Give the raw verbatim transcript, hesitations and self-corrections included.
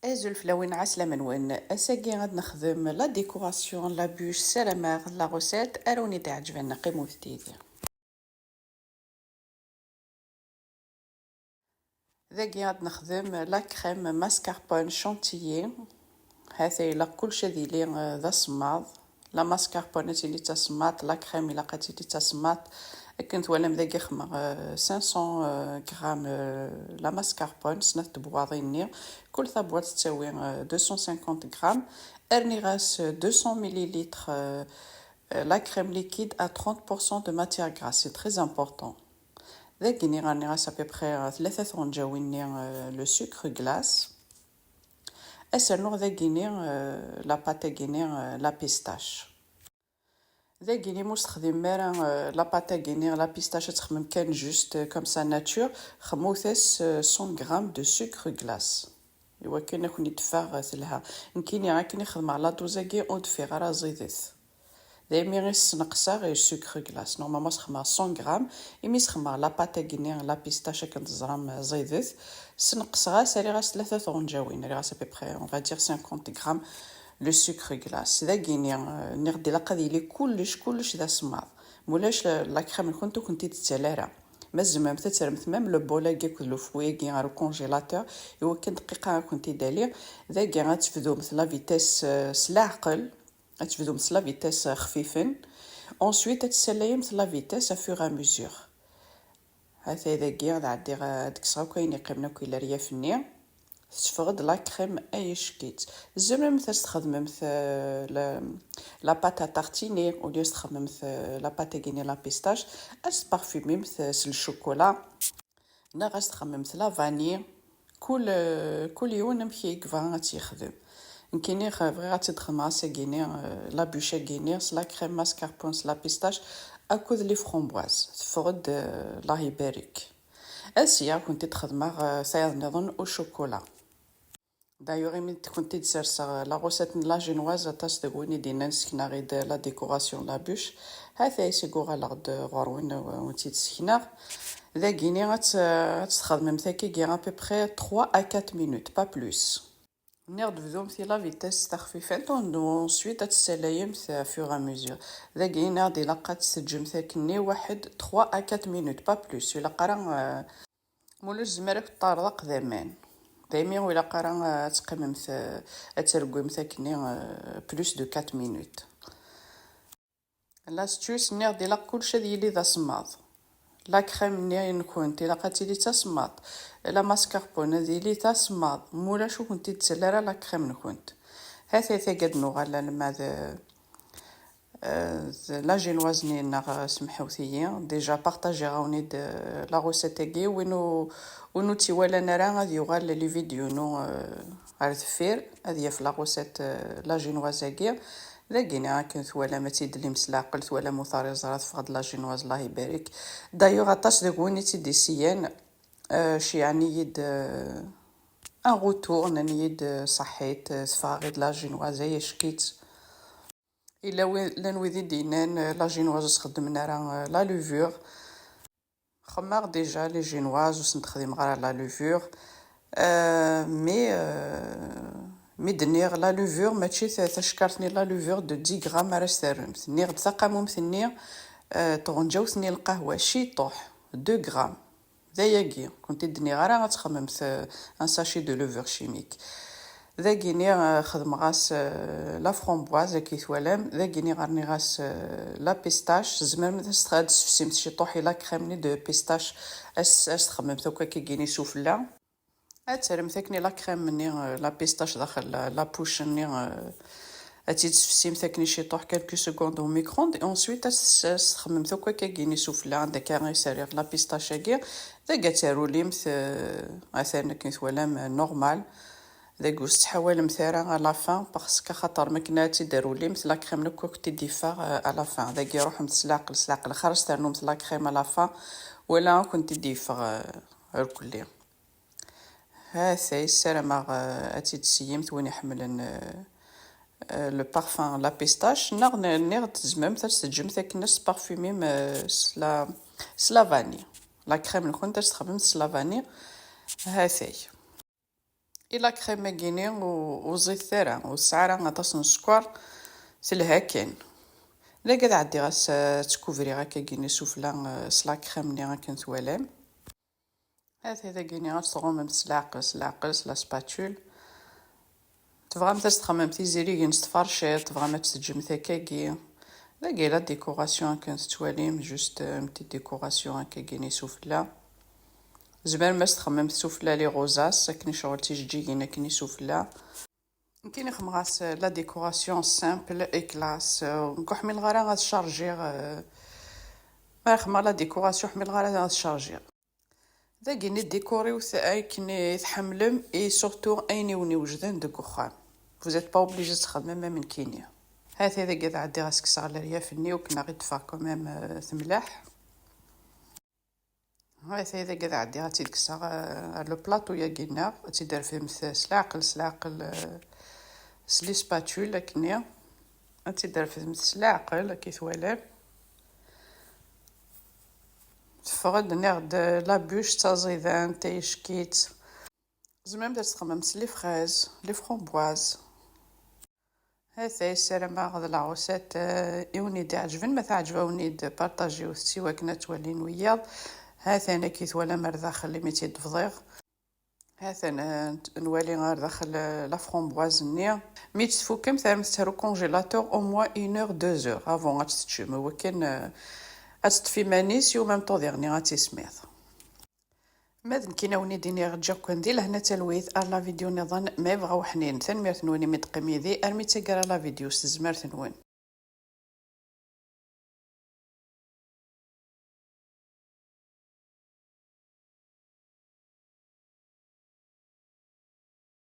Azul fell-awen, ɛeslama-nwen. Ass-agi ad nexdem la décoration, la bûche, ssarameɣ la recette ara wen-d-iɛeǧben, qqimet yid-i. Dagi ad nexdem la crème mascarpone chantilly. Hata ilaq kullec ad yili, eh, d asemmaḍ. La mascarpone ad tili d tasemmaḍt, la crème ilaq ad tili d tasemmaḍt. Akken twalam dagi xedmeɣ, eh, cinq cents, eh, grammes, eh, la mascarpone, snat tebwaḍin-nni. Kul tabwaḍt tettawi, eh, deux cent cinquante grammes. Rniɣ-as, eh, deux cents millilitres, eh, eh, la crème liquide à trente pour cent de matière grasse, c'est très important. Dagini rniɣ-as à peu près, euh, tlata tɣenǧawin-nni, euh, le sucre glace. Ad s-rnuɣ dagini, euh, la pâte-agini, euh, la pistache. Dagini ma ur s-texdimem ara, euh, la pâte-agini, la pistache, ad texdimem kan juste, euh, comme ça nature, xedmet-as, euh, cent grammes de sucre glace. Iwakken ad ken-id-teffeɣ, euh, telha. Nekkini akken i xedmeɣ la dose-agi ur d-teffiɣ ara ẓidet. Daymi i sneqseɣ i sucre glace. Normalement sxedmeɣ cent grammes, imi sxedmeɣ la pâte-agini, la pistache akken teẓram, euh, ẓidet. Sneqseɣ-as, rriɣ-as tlata tɣenǧawin, rriɣ-as à peu près, on va dire, cinquante grammes le sucre glace. Dagini, euh, nniɣ-d ilaq ad yili kullec, kullec d asemmaḍ. Mulac, euh, la crème-nkent ur kent-id-tettal ara. Ma tzemremt ad terremt même le bol-agi akked le fruit-agi ɣer ucongélateur, iwakken dqiqa ad kent-id-ali. Dagi ad tebdumt la vitesse, euh, s leɛqel. Ad tebdumt s la vitesse xfifen. Ensuite, ad tessalayemt la vitesse à fur et à mesure. Hatay dagi, ad ɛeddiɣ, ad kkseɣ akk ayen yeqqimen akk i leryaf-nni. Tetteffeɣ-d la crème ay ack-itt. Tzemremt ad s-txedmemt, euh, la, la pâte à tartiner, au lieu ad s-txedmemt, euh, la pâte-agi-nni la pistache, ad s-tparfumimt, euh, s le chocolat. Neɣ ad s-txedmemt la vanille. Kul, kul yiwen amek i yebɣa ad tt-yexdem. Nekkini, eh, bɣiɣ ad tt-id-xedmeɣ ass-agi-ni, eh, la bûche-agi-ni, s la crème mascarpone, s la pistache, akked les framboises. Teffeɣ-d, eh, Allah ibarek. Asya, ad kent-id-xedmeɣ, eh, tayeḍ nniḍen au chocolat. D'ailleurs, imi d-, kent-id-serseɣ la recette n la génoise, aṭas deg win i d-yennan sekneɣ-id la décoration n la bûche. Hatay seg uɣaleɣ-d ɣur-wen, wen-tt-id-sekneɣ. Dagini ad tt-, ad tt-txedmemt akkagi à peu près trois à quatre minutes, pas plus. Nniɣ-d bdumt i la vitesse taxfifant, ensuite ad tessalayemt à fur et à mesure. Dagini ad ilaq ad tt-teǧǧemt akkenni waḥed trois à quatre minutes, pas plus. Ilaq ara, euh, Mulac, tzemremt ad k-teṭṭerḍeq d aman. Daymi ur ilaq ara, eh, ad teqqimemt, eh, ad tregwimt akkenni, eh, plus de quatre minutes. L'astuce, nniɣ-d ilaq kullec ad yili d asemmaḍ. La crème-nni-nkent ilaq ad tili d tasemmaḍt. La mascarpone ad yili d asemmaḍ. Mulac ur kent-id-tettal ara la crème-nkent. Hatay tagi ad nuɣal alma d, Euh, d la génoise-nni-nneɣ, euh, semḥewt-iyi. Déjà partagiɣ-awen-id, euh, la recette-agi. Win ur, win ur tt-iwalan ara, ad yuɣal les vidéos-nu, euh, ar deffir, ad yaf la recette, euh, la génoise-agi. Dagini akken twalam ad tt-id-tlim s leɛqel, twalam ur tariẓ ara, teffeɣ-d la génoise, Allah ibarek. D'ailleurs, aṭas deg win i tt-id-isiyan, euh, ceyyɛen-iyi-d, euh, un retour, nnan-iyi-d, euh, ṣaḥḥit, euh, teffeɣ-aɣ-id la génoise, ay ack-itt. Illa wi-, llan wid i d-yennan, euh, la génoise ur s-xeddmen ara, euh, la levure. Xemmeɣ déjà les génoises ur sen-texdimeɣ ara la levure. Euh, mais, euh, mi d-nniɣ la levure, mačči ta-, tacekkart-nni la levure de dix grammes ara s-terremt. Nniɣ-d taqamumt-nni, euh, tɣenǧawt-nni lqahwa, ciṭuḥ, deux grammes. D ayagi, kent-id-nniɣ ara ad txemmemt, euh, un sachet de levure chimique. Dagini, euh, xedmeɣ-as, euh, la framboise, akken twalam. Dagini rniɣ-as, euh, la pistache. Tzemrem ad s-, ad tessefsimt ciṭuḥ i la crème-nni de pistache. As, as txemmemt akk akkagini sufella. Ad terremt akken la crème-nni, euh, la pistache daxel la, la poche-nni, euh, ad tt-id-tessefsimt akken ciṭuḥ quelques secondes au micro-ondes, et ensuite ad s-, ad s-txemmemt akk akkagini sufella, anda akka i s-rriɣ la pistache-agi, dagi ad tarulimt, euh, atan akken twalam, euh, normal. Dagi ur s-ttḥawalemt ara à la fin, parce que axaṭer ma akken ad tt-id-tarulimt, la crème-nni akk ad kent-id-yeffeɣ, euh, à la fin. Dagi ruḥemt s leɛqel, s leɛqel, xer ad s-ternumt la crème à la fin, wala ad kent-id-yeffeɣ, euh, irkelli. Hatay, ssarameɣ, euh, ad tt-id-tseyyimt, win iḥemmlen, euh, euh, le parfum la pistache, neɣ n-, nniɣ-d tzemremt ad s-teǧǧemt akken ad s-tparfumim, euh, s la, s la vanille. La crème-nkent ad s-txedmemt s la vanille. Hatay. I la crème-agi-ni ur ẓidit ara, ur tesɛi ara aṭas n sskeṛ, telha kan. Dagi ad ɛeddiɣ ass-a ad tt-kubriɣ akkagini sufella, eh, s la crème-nni akken twalam. Ata dagini ad tt-tɣummemt s leɛqel, s leɛqel, s la spatule. Tebɣamt ad tt-txemmemt izirigen s tferciṭ, tebɣam ad tt-teǧǧemt akkagi. Dagi la décoration akken tettwalim, juste, euh, une petite décoration akkagini sufella. Tzemrem ad tt-txemmemt sufella les rosas, akken icɣel tijeǧǧigin akken sufella. Nekkini xemmeɣ-as la décoration simple et classe. Euh, ur ḥmileɣ ara ad chargiɣ, euh, ma xemmeɣ la décoration, ḥmileɣ ara ad chargiɣ. Dagini décoriwt akken i tḥemmlem et surtout ayen i wen-iwejden deg uxxam. Vous êtes pas obligé ad txedmem am nekkini. Hata dagi ad ɛeddiɣ ad s-kkseɣ leryaf-nni, akken ad aɣ-d-teffeɣ quand même, euh, temleḥ. Hata dagi ad ɛeddiɣ ad tt-id-kkseɣ, euh, ar le plateau-yagi-nneɣ, ad tt-id-refdemt s leɛqel, s leɛqel, euh, s les spatules akkenni. Ad tt-id-refdemt s leɛqel, akka i twalam. Teffeɣ-d, nniɣ-d, la bûche d taẓidant, tayeckit. Tzemremt ad txemmemt s les fraises, les framboises. Hata, ssarameɣ d la recette, euh, i wen-id-iɛeǧben. Ma teɛǧeb-awen-id, partagiwt-tt i wakken ad twalin wiyaḍ. Hatan, akka i twalam ar daxel imi tt-id-bḍiɣ. Hatan, euh, nwali ar daxel, euh, la framboise-nni. Mi tt-tfukem, terremt-tt ar ucongélateur au moins une heure, deux heures avant ad tt-teččem. Wakken, euh, ad teṭṭef iman-is i umam tuḍiɣ-nni ad tismiḍ. Ma d nekkini ad wen-id-iniɣ ǧǧiɣ-ken di lehna talwit ar la vidéo nniḍen ma yebɣa uḥnin. Tanemmirt-nwen imi d-teqqim yid-i armi d taggara la vidéo s tezmert-nwen.